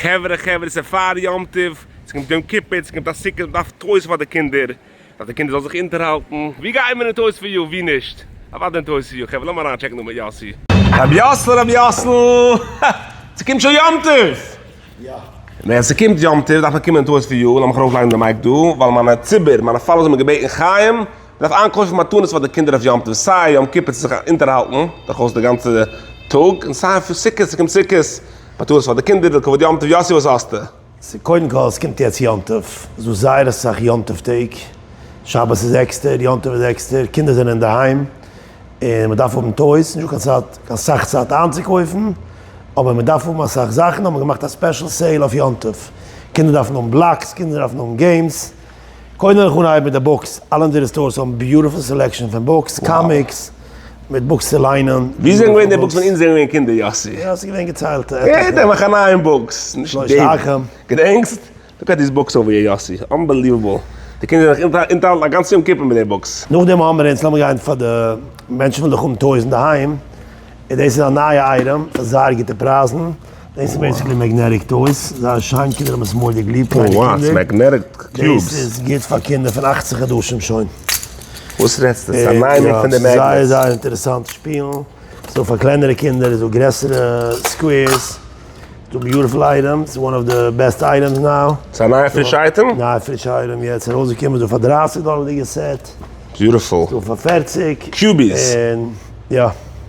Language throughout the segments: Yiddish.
חברה חברה ס'איז פאר יום טוב, ס'קומט יום כיפור, ס'קומט א סוכות, מ'דארף toys פאר די קינדער, דארף די קינדער זאלן זיך אונטערהאלטן, ווי גייען מיר אין Toys for You, ווי נישט? אוודאי אין Toys for You, חברה לאמיר אריין טשעקן דא מיט יאסי. רבי יאסל רבי יאסל! ס'קומט שוין יום טוב! יא. ווען ס'קומט יום טוב דארף מען קומען אין Toys for You, לאמיך ארויפלייגן די mic דא, ווייל מיינע ציבור, מיינע followers האבן מיר געבעטן חיים, מ'דארף איינקויפן מתנות פאר די קינדער אויף יום טוב, סיי יום כיפור צו זיך אונטערהאלטן דורכאויס די גאנצע טאג, און סיי פאר סוכות, ס'קומט סוכות, מתנות פאר די קינדער, לכבוד יום טוב, יאסי וואס האסטו? קודם כל עס קומט יעצט יום טוב, ס'איז דא זייער אסאך יום טוב טעג, שבת איז עקסטער, יום טוב איז עקסטער, קינדער זענען אינדערהיים, און מען דארף האבן toys, נישטא קיין צייט, קיין סאך צייט איינצוקויפן, אבער מען דארף האבן אסאך זאכן, האט מען געמאכט א special sale אויף יום טוב, קינדער דארפן האבן blocks, קינדער דארפן האבן games, קודם וועל איך אנהייבן מיט די books, אלע אונזערע stores האבן beautiful selection פון books, comics, מיט books צו ליינען. ווי זענען געווען די books ווען אונז זענען געווען קינדער יאסי? יא ס'איז געווען געציילטע עטליכע. יעדער מאך א נייעם books, נישט די. געדענקסט? Look at these books over here יאסי, unbelievable. די קינדער זענען זיך אונטערהאלטן א גאנץ יום כיפור מיט די books. נאכדעם האמער אונז, לאמיר גיין פאר די מענטשן ווילן דאך האבן toys אינדערהיים, און דאס איז א נייע item פאר זייער גוטע פרייזן, דאס איז basically magnetic toys, זייער שיין, קינדער האבן עס מורא'דיג ליב, קליינע קינדער. Magnetic cubes. דאס איז גוט פאר קינדער פון אכצן חדשים שוין. וואס רעדסטו? ס'איז א נייע מין פון די magnets. זייער זייער אינטערעסאנט שפילן, ס'איז דא פאר קלענערע קינדער, איז דא גרעסערע squares, ס'איז דא beautiful items, one of the best items now. ס'איז א נייע פרישע אייטעם? נייע פרישע אייטעם יעצט ארויסגעקומען, ס'איז דא פאר דרייסיג דאלערדיגע set. Beautiful. ס'איז דא פאר פערציג. Cubies. און יא,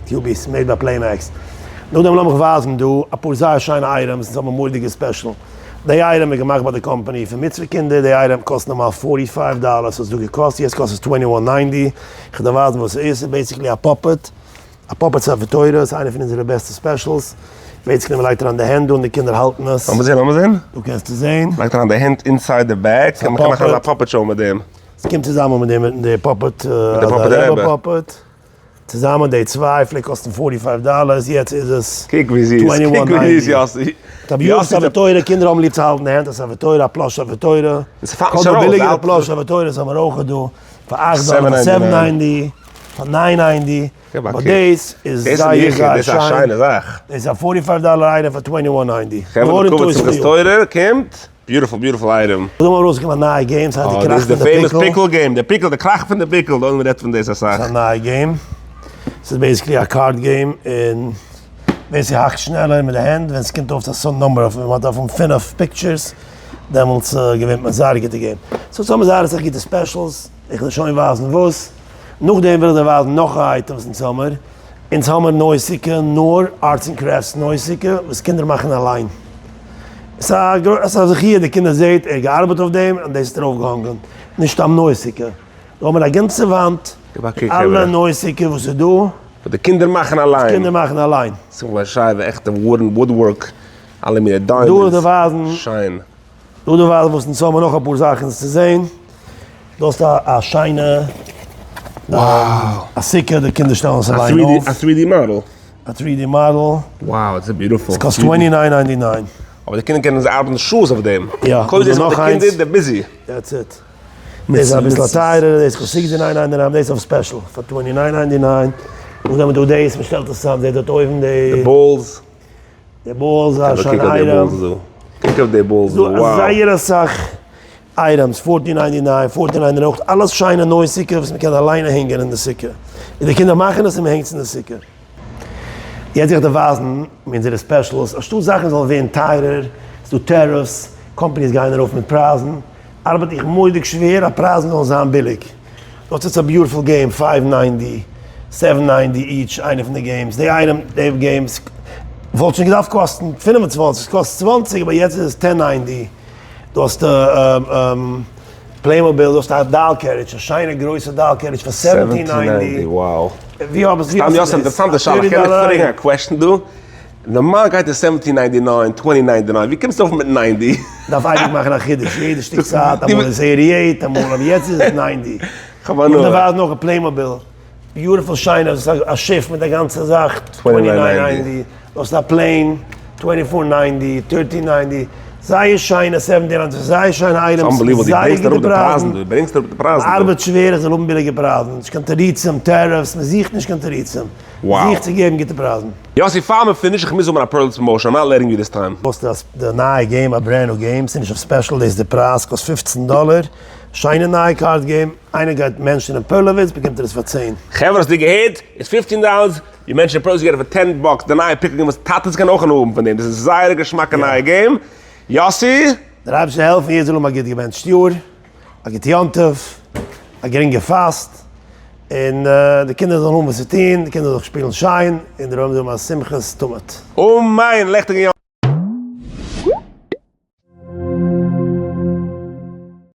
cubies, made by Playmax. נאכדעם לאמיך ווייזן דא אפאר זייער שיינע items, אונז האבן א מורא'דיגע special. די אייטעם איז געמאכט ביי די קאמפאני פון מצוה קינדער, די אייטעם קאסט נארמאל forty five דאלער, ס'האט דא געקאסט, יעצט קאסט עס twenty one ninety, איך וועל דיר ווייזן וואס ס'איז, ס'איז basically א puppet, א puppet ספר תורה, ס'איז איינע פון אונזערע בעסטע specials, basically מ'לייגט אריין די הענט דא און די קינדער האלטן עס. לאמיר זען, לאמיר זען. דא קענסטו זען. לייגט אריין די הענט inside די bag, קען מען מאכן אזא puppet show מיט דעם. ס'קומט צוזאמען מיט דעם די puppet, מיט די puppet די רבי. Puppet. צוזאמען די צוויי פלעגט קאסטן forty five dollars, יעצט איז עס קוק ווי זיס, twenty one קוק ווי זיס ninety. יאסי. תביעות ספר תורה, קינדער האבן ליב צו האלטן די הענט א ספר תורה, א plush ספר תורה. ס'פאלט כל נישט די ארויס, ביליגערע plush ספר תורות האבן מיר אויך דא, פאר אכט דאלער, פאר seven ninety, פאר nine ninety, געב א באט קוק. דאס איז דאס איז זייער מיוחד, זייער דאס איז א שיין. שיינע זאך. דאס איז א forty five דאלער אייטעם פאר twenty one ninety. חברה לכבוד שמחת תורה קומט. Beautiful beautiful item. דא האבן ארויסגעקומען א נייע game, ס'הייסט די קראך פון די pickle. דאס איז די famous pickle game, די pickle, די קראך פון די pickle, דא האבן מיר רעדט פון דאס אסאך. ס'איז א נייע game, ס'איז basically א card game, און ווער ס'האקט שנעלער מיט די הענט, ווען ס'קומט אויף צו א certain number אויף, ווען מ'האט אויף פינף pictures, דעמאלטס געווינט מען, זייער א גוטע game. So אונז האבן זייער אסאך גוטע specials, איך וועל שוין ווייזן וואס. נאכדעם וויל איך דיר ווייזן נאך א אייטעם וואס אונז האמיר. אונז האמיר נוי סוכה, נאר arts and crafts נוי סוכה, וואס קינדער מאכן אליין. ס'איז א זכי' די קינדער זעהט ער געארבעט אויף דעם און דאס האט ער אויפגעהאנגען. נישט סתם נוי סוכה. דא האמיר א גאנצע וואנט מיט אלע נוי סוכה וואס איז דא. וואס די קינדער מאכן אליין. וואס קינדער מאכן אליין. שמחה באשייווע, עכטע woodwork, אלע מיני diamonds, שיין. דא דערווייל וואס אונז האבן נאך אפאר זאכן צו זעהן. דא האסטו א שיינע א סוכה, די קינדער שטעלן עס אליין אויף. א 3D model. א 3D model. Wow, it's beautiful. עס קאסט twenty nine ninety nine. אבער די קינדער קענען ארבעטן שעות אויף דעם. יא. קודם דאס האבן די קינדער, they're busy. That's it. דאס איז אביסל א טייערערע, דאס קאסט sixty nine ninety nine, דאס איז אויף special פאר twenty nine ninety nine. נאכדעם איז דא דאס, מען שטעלט עס צוזאם, זעט דארט אויבן די. די balls. די balls א שיינע אייטעם. קוק אויף די balls דא, wow. זייער אסאך items, fourteen ninety nine, fourteen ninety nine אויך, אלעס שיינע נוי סוכה וואס מען קען אליין הענגען אין די סוכה. און די קינדער מאכן עס און מען הענגט עס אין די סוכה. יעצט וועל איך דיר ווייזן אונזערע specials, אנשטאט זאכן זאלן ווערן טייערער, ס'איז דא tariffs, companies גייען ארויף מיט פרייזן, ארבעט איך מורא'דיג שווער אז פרייזן זאלן זיין ביליג. דארט איז א beautiful game, five ninety, seven ninety each איינע פון די games, די אייטעם, די games וואלט שוין געדארפט קאסטן 25, ס'קאסט 20 אבער יעצט איז עס ten ninety. דו האסט Playmobil, דו האסט א doll carriage, א שיינע גרויסע doll carriage פאר seventeen ninety. Wow. ווי האב עס, ווי סתם האסטו יא דאס? ס'אינטערעסאנטע שאלה, קען איך פרעגן א question דא? נארמאל גייט עס seventeen ninety nine, twenty ninety nine, ווי קומסטו אויף מיט ninety? דארף אייביג מאכן א חידוש, יעדע שטיק צייט, אמאל איז eighty eight, אמאל, אבער יעצט איז עס ninety. כ'האב הנאה. נאך דערווייל נאך א Playmobil, beautiful שיין, א שיף מיט א גאנצע זאך, twenty nine ninety. דו האסט א plane. Twenty four ninety, thirteen ninety, זייער שיינע seventeen ninety, זייער שיינע items, זייער גוטע פרייזן, מ'ארבעט שווער איך זאל האבן ביליגע פרייזן, נישט קיין תירוצים, tariffs, מ'זוכט נישט קיין תירוצים, מ'זוכט צו געבן גוטע פרייזן. יאסי פאר מען finish איך מוז האבן א פערלס promotion, I'm not letting you this time. וואס איז די נייע game? א brand new game, ס'איז נישט אויף special, דאס איז די פרייז, קאסט 15 דאלער, שיינע נייע card game, איינער גייט mention ען פערלאוויץ באקומט ער עס פאר 10. חברה האסט דו געהערט? איז 15 dollars, you mention פערלאוויץ you get פאר 10 bucks, די נייע pickle game וואס טאטעס קענען אויך הנאה האבן פון דעם, דאס איז זייער א געשמאקע נייע game, יאסי. דער אייבערשטער זאל העלפן יעדער זאל האבן א גוט געבענטשט יאר, א גוט יום טוב, א גרינגע פאסט, און די קינדער זאלן האבן וואס צו טון, די קינדער זאלן זיך שפילן שיין, און דער עולם זאל האבן א שמחת תמיד. אמן! לעכטיגן יום.